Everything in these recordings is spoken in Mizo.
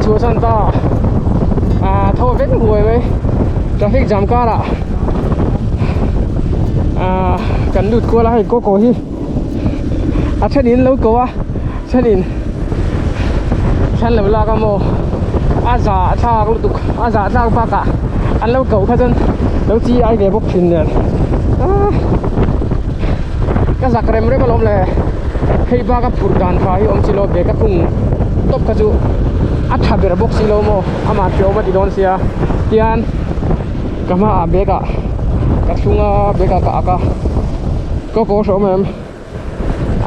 chhuahsan ta ah thaw vek huai mai traffic jam karah ah kan lut kual a hei kawkaw hi a thenin lo ko a thenin thlan lo lak a maw a zah thlak lutuk a zah thlak bakah an lo koh kha chuan lo chi ai ve bawk thin nen ah ka zak rem rem alawm le hei bak a phurh dan tha hi awm si lo bag a khung tawp kha chu a tha ber bawk si lo maw amah hreawm a ti dawn sia tian ka hmaah bag ah ka thlung a bag ah ka ak a ka kaw hreawm em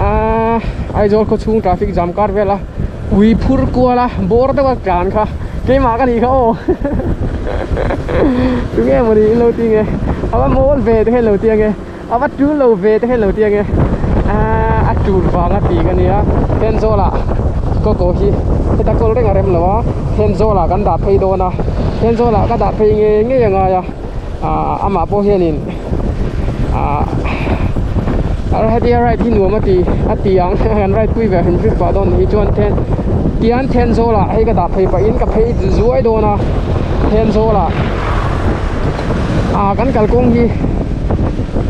aaa Aizawl khaw chhung traffic jam kar vel a ui phur kual a bawr deuh a tlan kha keimah ka nih kha aw tunge mawni in lo ti nge a va mawl ve te kha in lo ti ange. A va tul lo ve te hian lo ti ange a tul vang a ti ka nia Thenzawl ah kawkaw hi heta kawl reng a rem lo a Thenzawl ah kan dah phei dawn a Thenzawl ah ka dah phei ngei ngei a ngai a ah amah pawh hianin ah hetia ride hi nuam a ti a ti ang kan ride pui ve hrim hrim pah dawn hi chuan then tian Thenzawl ah hei ka dah phei pahin ka phei zuai dawn a Thenzawl ah ah kan kalkawng hi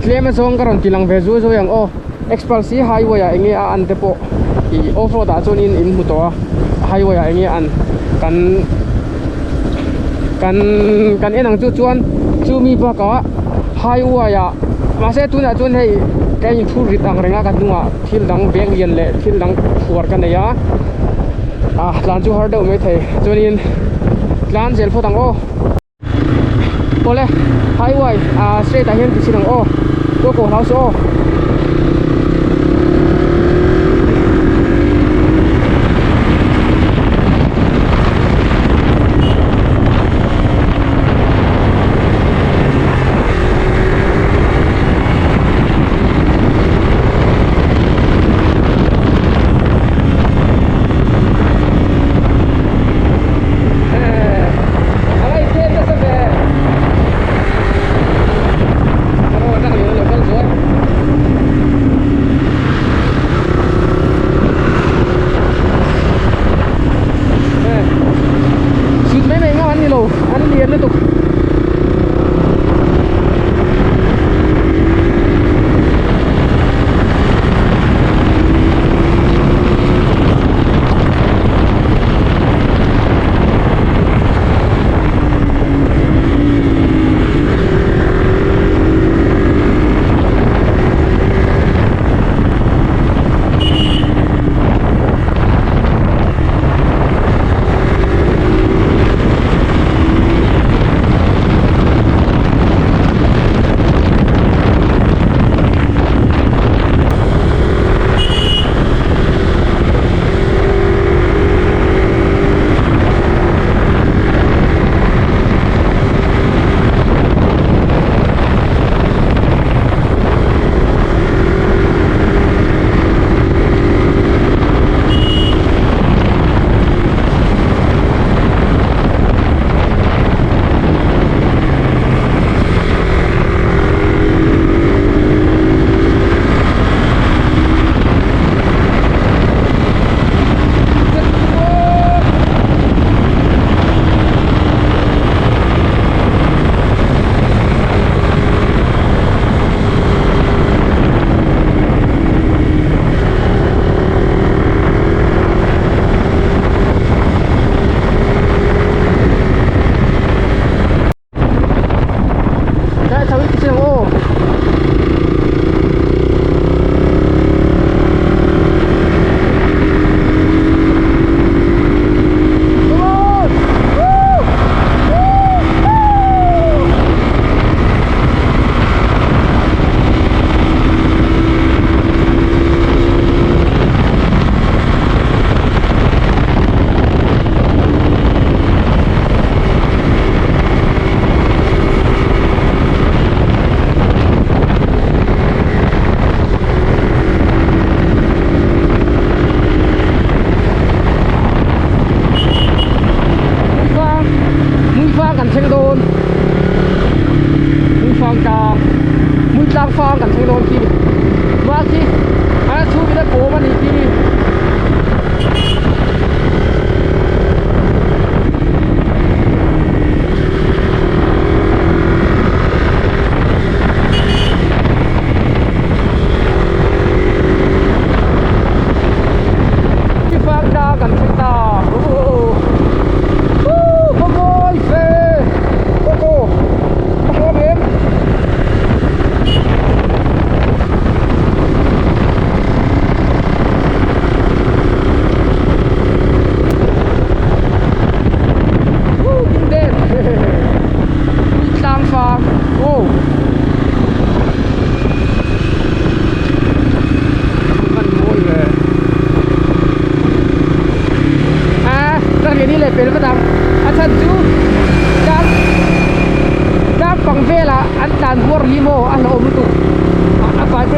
tlem a zawng ka rawn ti lang ve zui zui ang aw express hi highway ah enge a an te pawh ih off road ah chuan in in hmu tawh a highway ah enge a an kan kan kan en ang chu chuan chumi bakah highway ah mahse tunah chuan hei ka inphur rit ang reng a ka hnungah thil dang bag lian leh thil dang phuar ka nei a ah tlan chu har deuh maithei chuanin tlan zel phawt ang aw. Awle highway ah straight ah hian ti chin ang aw kaw kaw hlau suh aw.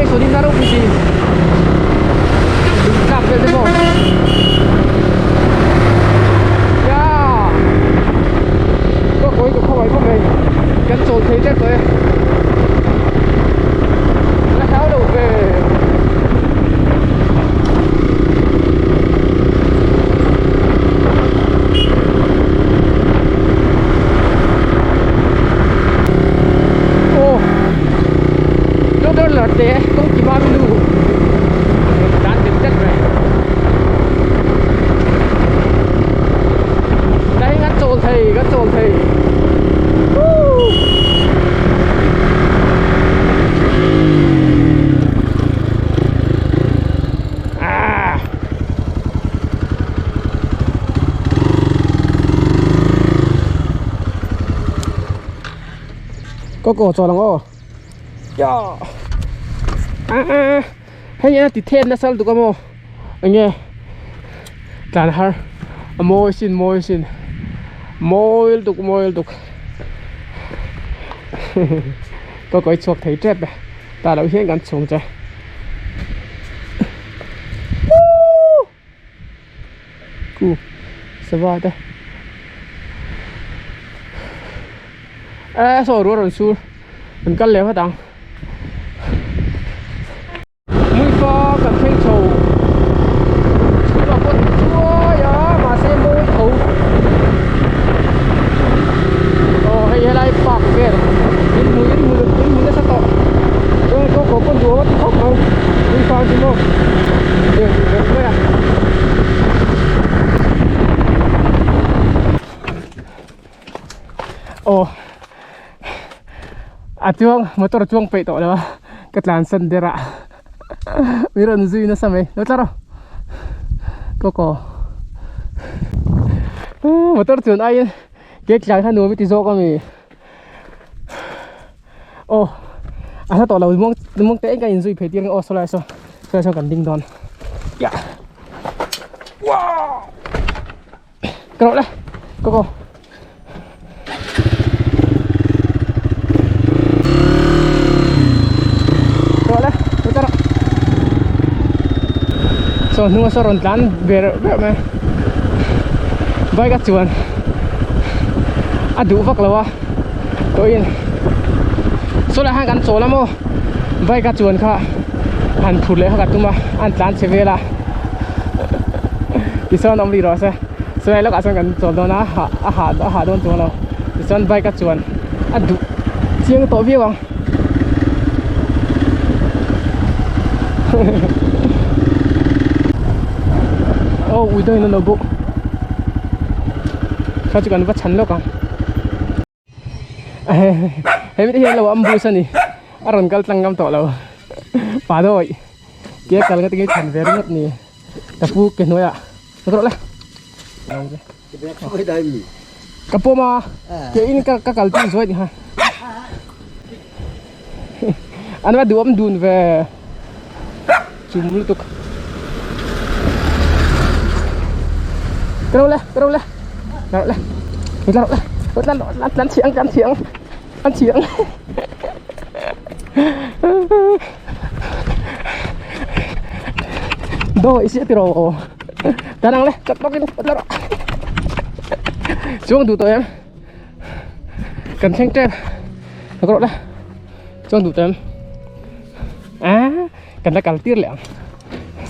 mai sawn in a ropui si lung tlak vel te pawh ya ka kawi ka khaw mai bawk mai kan chawl thei tep tawh e ka hlau lo ve. Aw motor lar te kawng ki mam nu rawn tlan tel tlat mai tlai hian kan chawl thei kan chawl thei woo ah. Có cổ cho lòng ô Yo À Hei a ti then na sal tuk amo Enge Tlan har A mawi sin mawi sin Mawi lutuk mawi lutuk Ka kawi chhuak thei tep e Tah loh hian kan chhung che Woo Ku sava te e saw rual rawn sur an kal leh vat ang Hmuifa kan thleng chho chhungah pawh chuai a mahse mawi tho aw hei helai park vel in hmu in hmu in hmu nasa tawh chuan kawng kawh pawn duh a ti khawp mai Hmuifa chu maw eng eng mai a. Aw a chuang motor chuang peih tawh lo a ka tlan san der a mi rawn zui nasa mai lo tlar aw kawkaw motor chuan aiin cake tlan kha nuam i ti zawk ami aw a hla tawh lo muang muang te eng ka inzui phei tir ang aw sawlai saw sawlai saw kan ding dawn yah wow. Ka rawh le go go Ka rawh le ka ta rawh saw hnunga saw rawn tlan ve reuh reuh mai bike a chuan a duh vak lo a tawhin saw lai khan kan chawl a maw bike a chuan kha han phur leh kha ka tum a an tlan chhe vel a. Tichuan awm rih rawh se chuai lawkah chuan kan chawl dawn a a hah a hah dawn chuang lo tichuan bike a chuan a duh chiang tawh viau ang aw ui dawngin an lo bawk kha chu kan va chhan lawk ang. Hemi te hian lo ambush a ni a rawn kal tlang ngam tawh lo pa dawi ke kal nga tinge chhan ve ringawt ni ka pu ke hnuai ah ka rawh le ka pawm a ke in ka kal tir zuai ni ha an va duhawm dun ve chum lutuk ka rawh le ka rawh le ka rawh le ka rawh le tlan tlan tlan chhiang tlan chhiang tlan chhiang dawi si a ti rawh tlan ang le chak bawkin tlan rawh chuang duh tawh em. Kan thleng tep ka rawh la chuan duh tem a kan la kal tir leh ang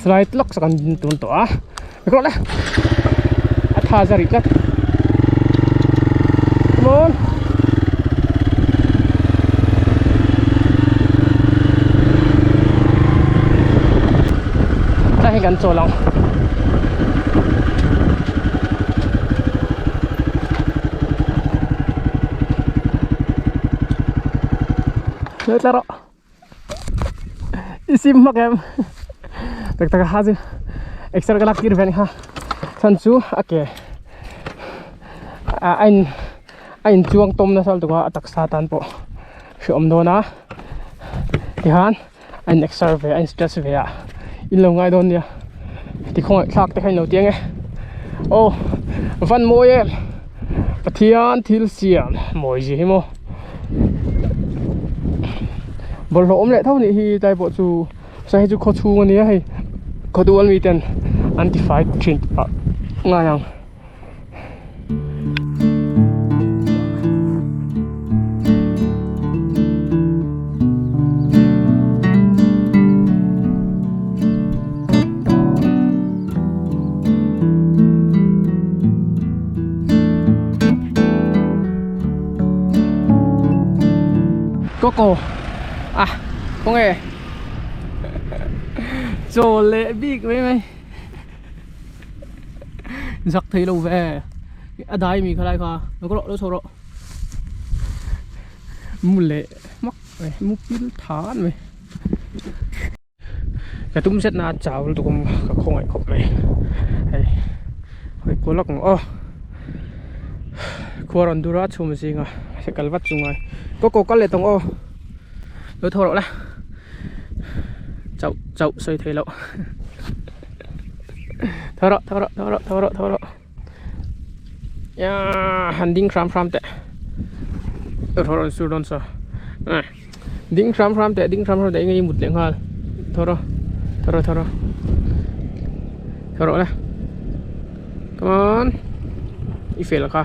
slide lawk saw kan tun tawh a ka rawh la a tha za rih tlat come on tlai hi kan chawl ang. Leh tla rawh i sim hmak em tak tak a ha chu exer ka lak tir ve a ni kha chhan chu a ke ah a in a in chuang tawm nasa lutuk a a taksa tan pawh hrehawm dawn a tihian a in exer ve a in stress ve a in lo ngai dawn nia ti khawngaih thlak te kha in lo ti ang e aw van mawi em Pathian thil siam mawi zia hi maw. Bawlhhlawh awm leh tho nih hi tlai pawh chu saw hei chu khaw chhung a nia hei khaw dual mi ten an ti fai thin pah ngai ang. Coco a khawnge chaw leh bik mai mai zak thei lo ve a dai mi kha lai kha lo rawh lo chho rawh mu leh hmak mai mu pil than mai. Ka tum zet na a chau lutuk a ka khawngaih khawp mai hei hawi kual lawk ang aw khua rawn dur a chhum zinga se kal vat chu ngai kaw kaw kal leh tawng aw lo thaw rawh la chauh chauh sawi thei loh thaw rawh thaw rawh thaw rawh thaw rawh thaw rawh han ding hram hram teh rawn sur dawn saw. Ding hram hram teh ding hram hram teh enge i mut leh nghal thaw rawh thaw rawh thaw rawh thaw rawh le come on i fel kha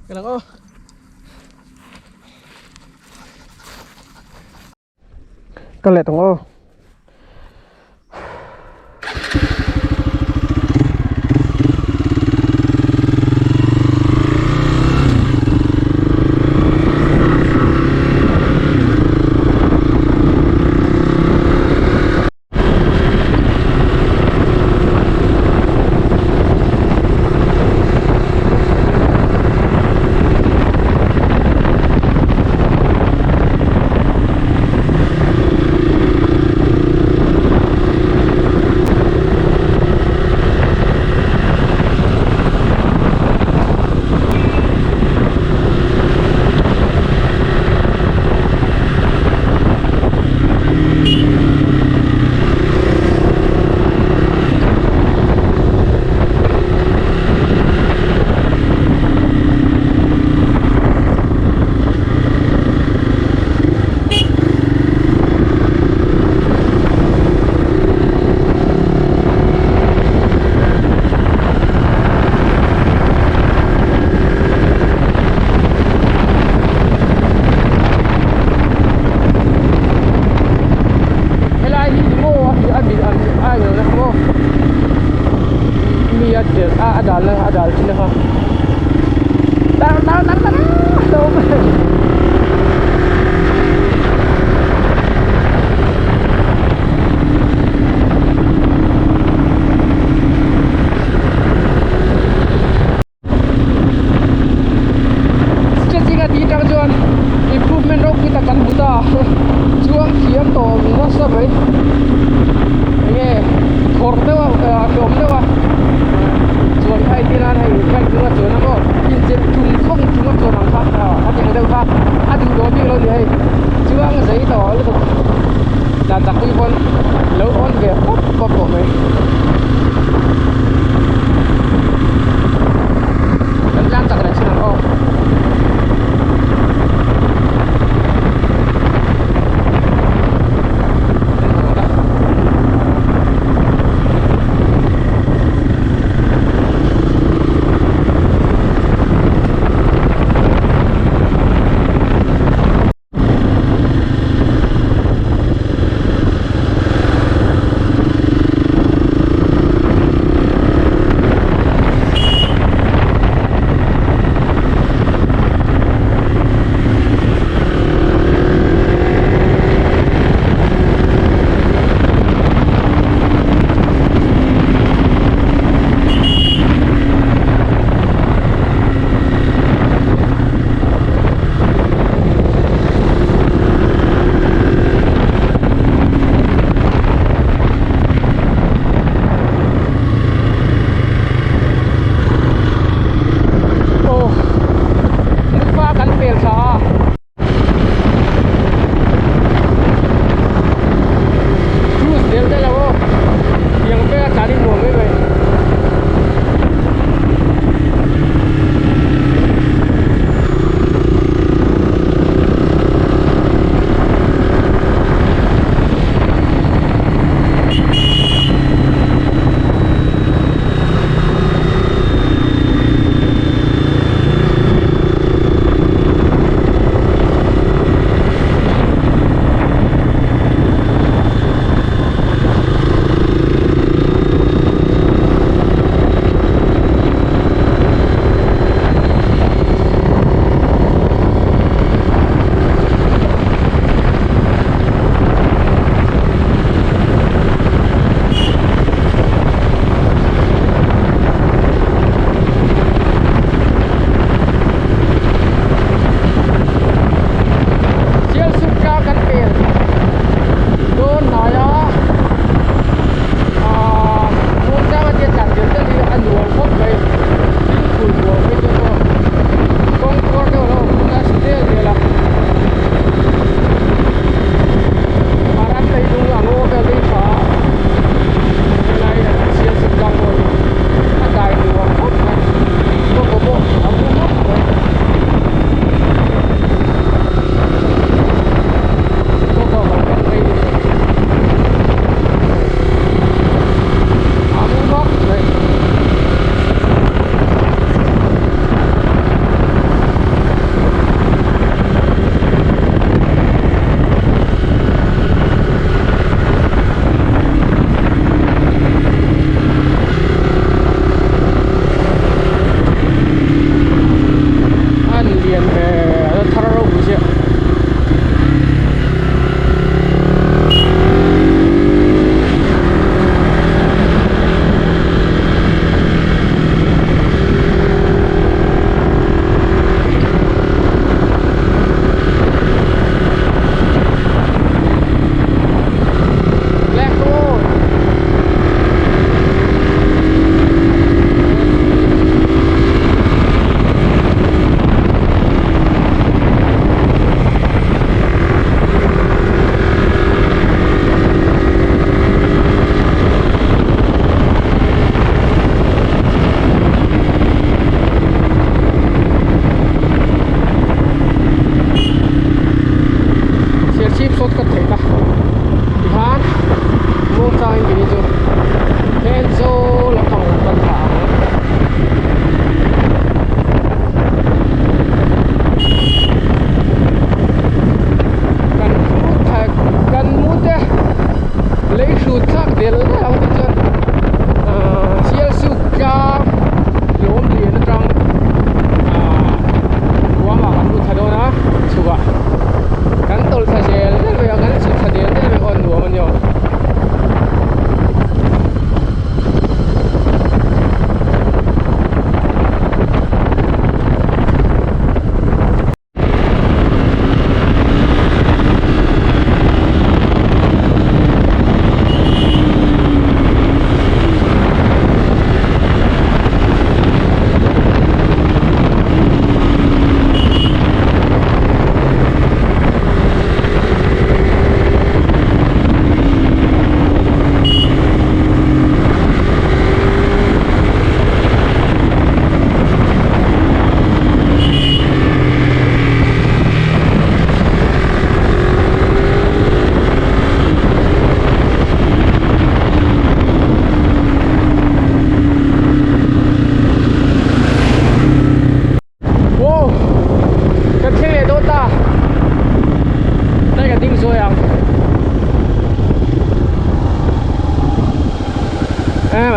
ka lang aw. Ka let ang aw.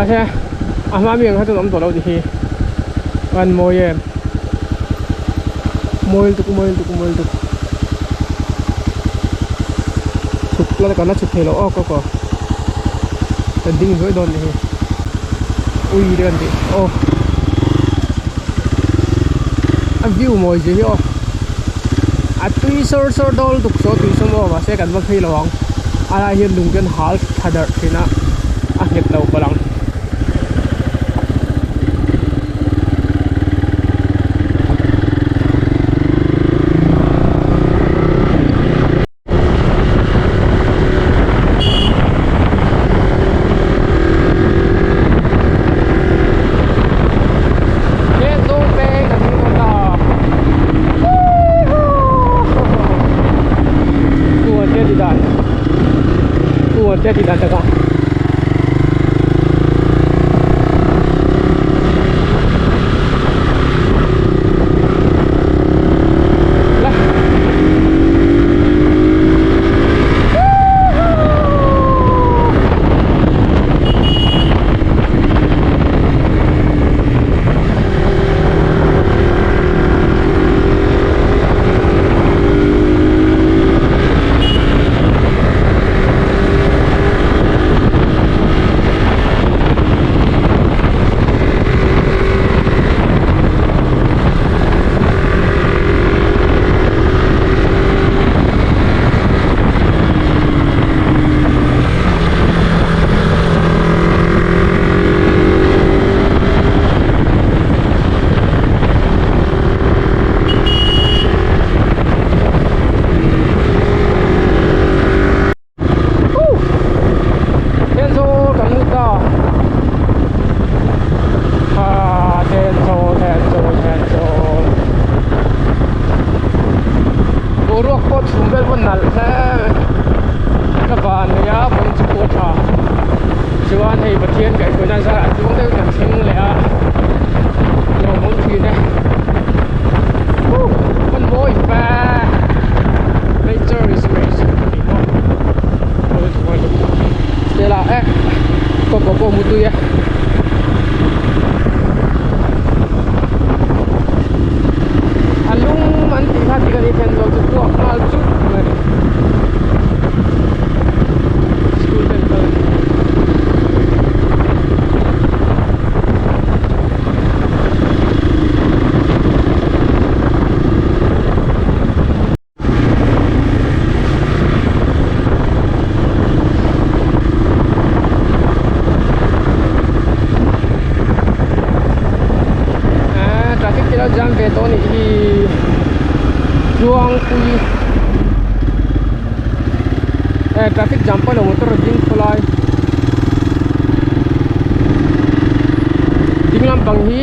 Mahse a hma mi ang kha chuan awm tawh lo tih hi a han mawi em. Mawi lutuk mawi lutuk mawi lutuk. Chhuk la kan la chhuk thei lo aw kawk aw. Kan ding zuai dawn nih hi. Ui te kan tih aw. A view mawi zia hi aw. A tui sawr sawr dawn lutuk saw tui sawm aw mahse kan va phei lo ang. A lai hian lung te an hal tha darh thin a a nghet lo palh ang. Thenzawl peng kan thleng dawn ta. Tuan te ti dan. Tuan te ti dan taka. Thenzawl kan lut ta ha Thenzawl Thenzawl Thenzawl boruak pawh chhum vel pawh nalh hle ka van nei a vawng chu pawh a tha chuan hei Pathian kaihhruaina zarah tluang deuhin kan thleng leh a lawmawm thin e hman mawi fe nature is great tih pawh stella e kawkko pawh mu tui e. A lung an tih kha tik a nih Thenzawl chu puak nghal chut mai school vel kal a ni. Traffic te lo jam ve tawh anih hi Tluangpui eh traffic jam pawh lo motor a ding khawlai ding lampang hi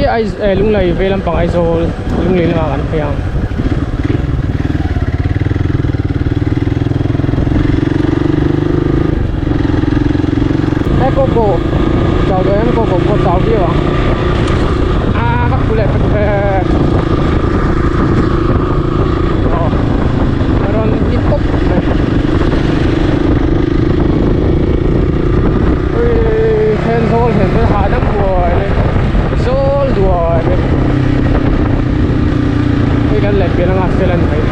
eh Lunglei vei lampang Aizawl Lunglei lamah kan phei ang. He kawkko chau dawn em kawkko pawh chau viau ang a ka phu leh pek ve aw rawn ti pawp mai ui Thenzawl hian chuan hahdam buai mai zawl duai mai hei kan leh pian anga fel a ni mai.